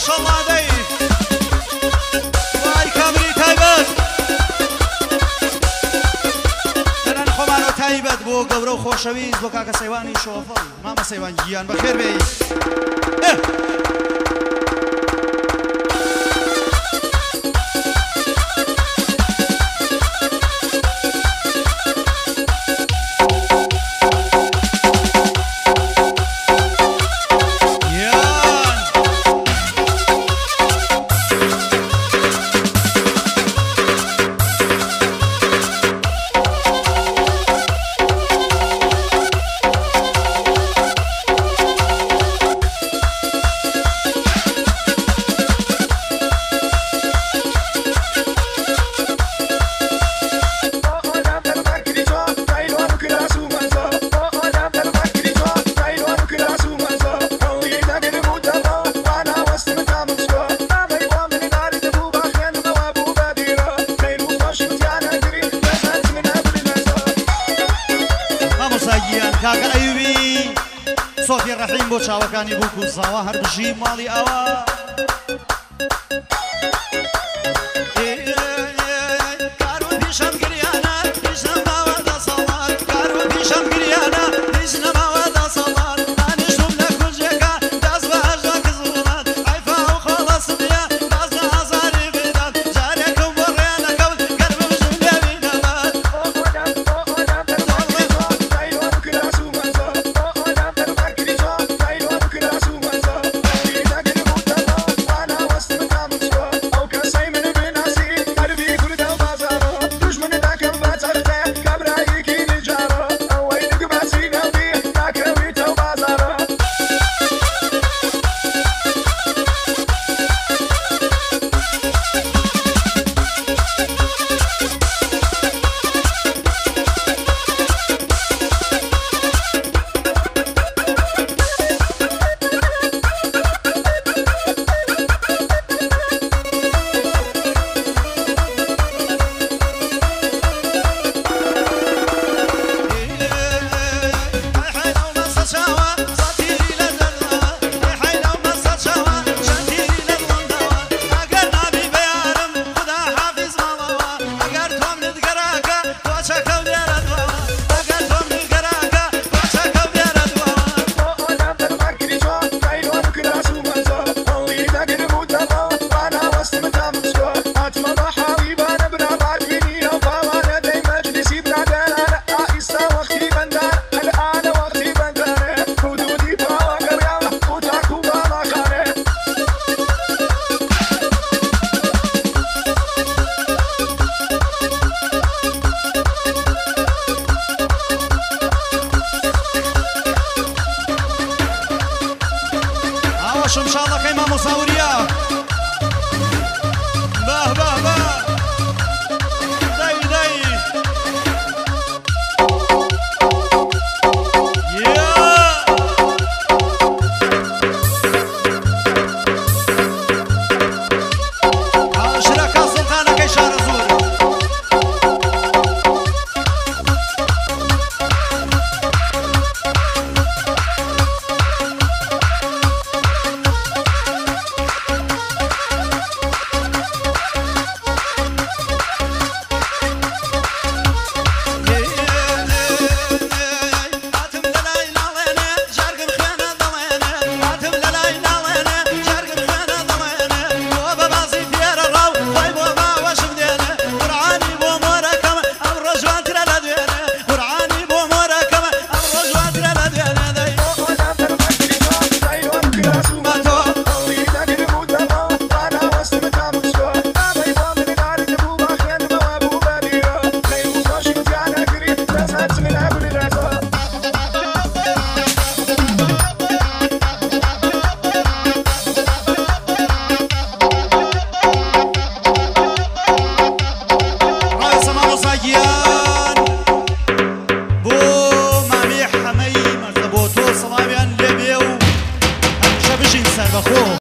ماشەڵڵا دەی وای کامری تایبەت دەنان خۆمانەوە تایبەت بۆ گەورە و خۆشەویست بۆ کاکە سەیوانی شۆفڵ مامە سەیوان گیان بەخێر بێی. گیان مامۆستا گیان کاکە ئەیوبی سۆفی ڕەحیم بۆ چاوەکانی بووک و زاوا هەر بژی ماڵی ئاوا. کار و پیشەم گریانە هیچ نەماوە دەسەڵات، کار و پیشەم گریانە هیچ نەماوە دەسەڵات، دانیشتم لە کوجێکە دەست بە هەژدە کزوڵات، حەیفا ئەو خۆڵە سپیە باز لە ئازاری بدات، جارێکم بۆ ڕێ نەکەوت گەر بمژم لێوی نەبات. ئاوە شمشاڵەکەی مامۆستا وریا.